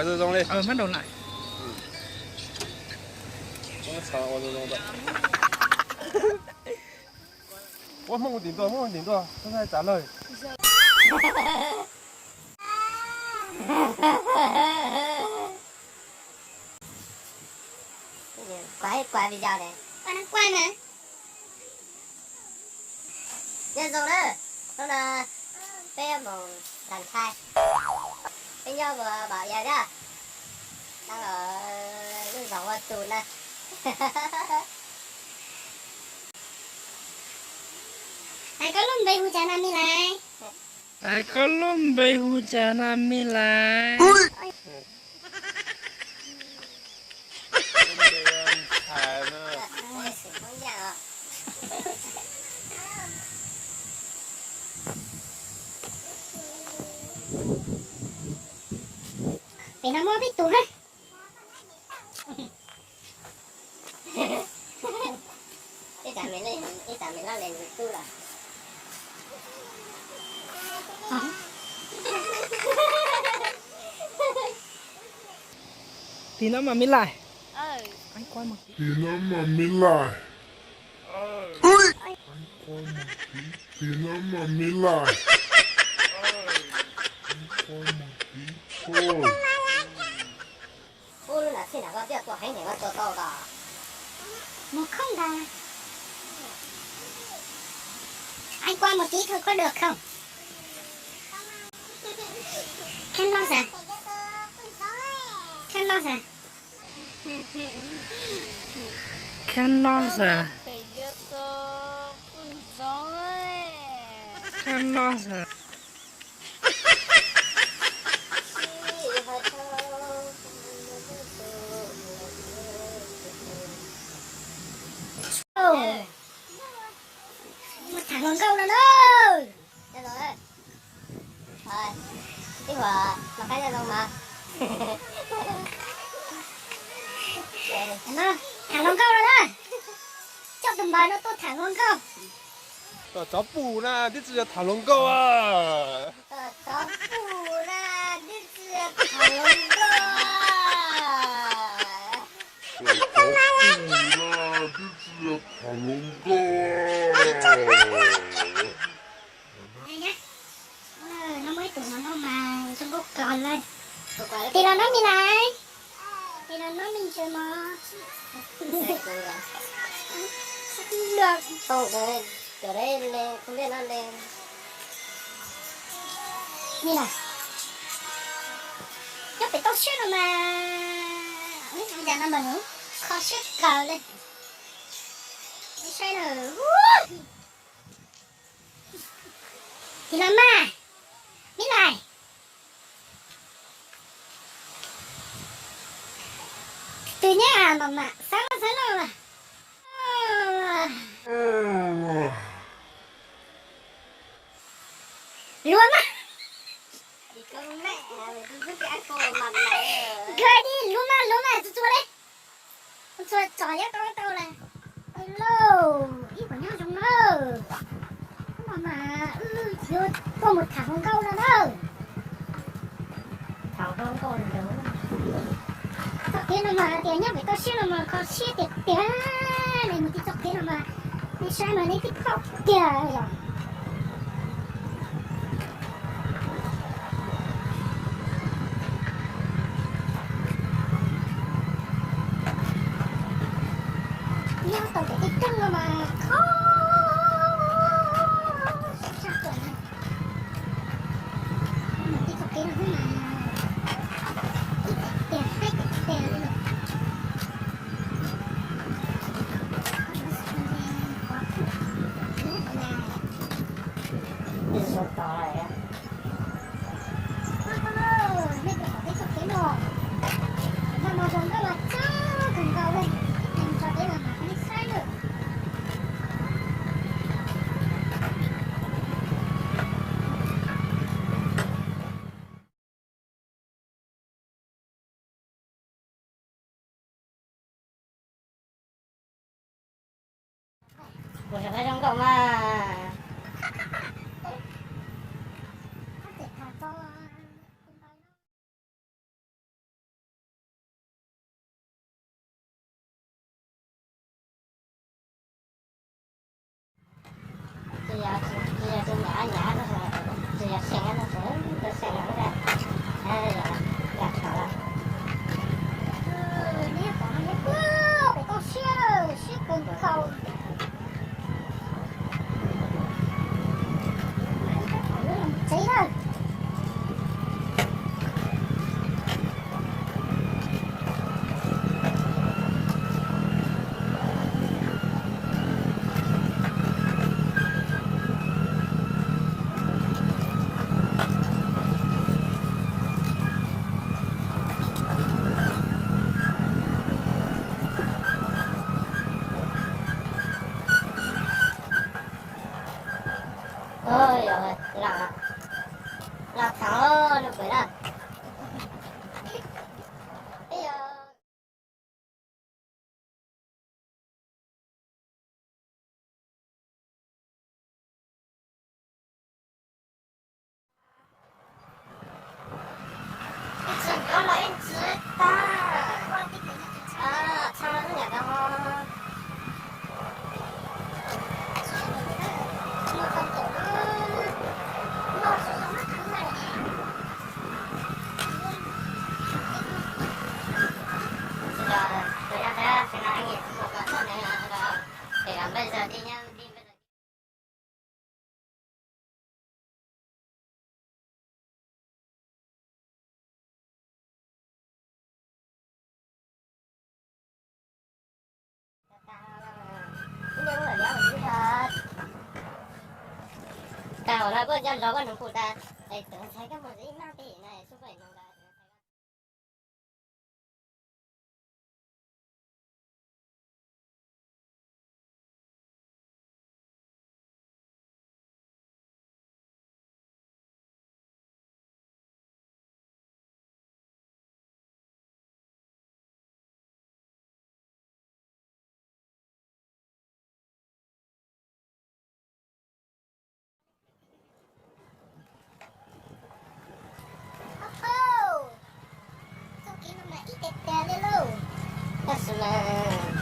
Zoo zoo li. Ua zoo zoo. Muab hmoo tim ntua, muab hmoo tim ntua, txhob txav lawg. Kuav, kuav video ne. Kuav na. Nyob zoo na, hnub no peb yuav mus ntxhais ntxhais, peb nyob ua npam yas thiab, tau los lub zos ua tus na. Hais koj lub npe hu cas na me lais? Hais koj lub npe hu cas na me lais? Pem no muaj peb tug na. Ib tsam me laj lees tub lawm. Tim no mas me lais. Tim no mas me lais. Tim no mas me lais. Ub, lub nram txhij nram koj thiaj tua heev heev, koj tua tau tod? Mus khoob ntag. Anh qua một tí thôi có được không? Khab no sas. Khab no sas. Khab no sas. Khab no sas. Tham hluas nkauj no na. Tham hluas nkauj no na. Coj tus npawg no tuaj tham hluas nkauj. Tom tsov pum na twb tsis yog tham hluas nkauj. Tom tsov pum na twb tsis yog tham hluas nkauj. Tom tsov pum na twb tsis yog tham hluas nkauj. No muaj ib tug no no mas zoo nkauj kawg li. Tim no no me lais. Tim no no me ntsis mos. Cov no lees, me lais. Nyob pem toj siab no mas, ib tug cas no mas kho siab kawg li. Saib na. Tim no mas, me lais. Tus nyab mam mam xeeb loj xeeb loj lawm. Luag mas. Nkag di luag mas, luag mas txua txua li. Txua txom nyob tau tau lawm. Lauj, ib puas nyob zoo na. Hnub no mas wb yuav tuaj mus tham hluas nkauj no na. Txoj kev no mas hais tias nyob pem toj siab no mas kho siab tiag tiag li. Mus txoj kev no mas nej saib mas nej twb paub tiag yom. Nyob tau pem tej rooj no mas kho siab tshaj plaws na. Mus txoj kev no xwb mas ib tiag haib tiag li lawm. Nej tus qhov teb txoj kev no, no mas zoo nkauj los txog kawg nkaus li. Mus txoj kev no mas nej saib lawm. Kuv xav zoo nkauj mas. Ua no koj nco ntsoov koj hmoov pum tas, es tus ntxhais koj mus ib nag pem no xub pem no ntag. Txoj kev no mas ib tiag tiag li lauj. Tab sis mas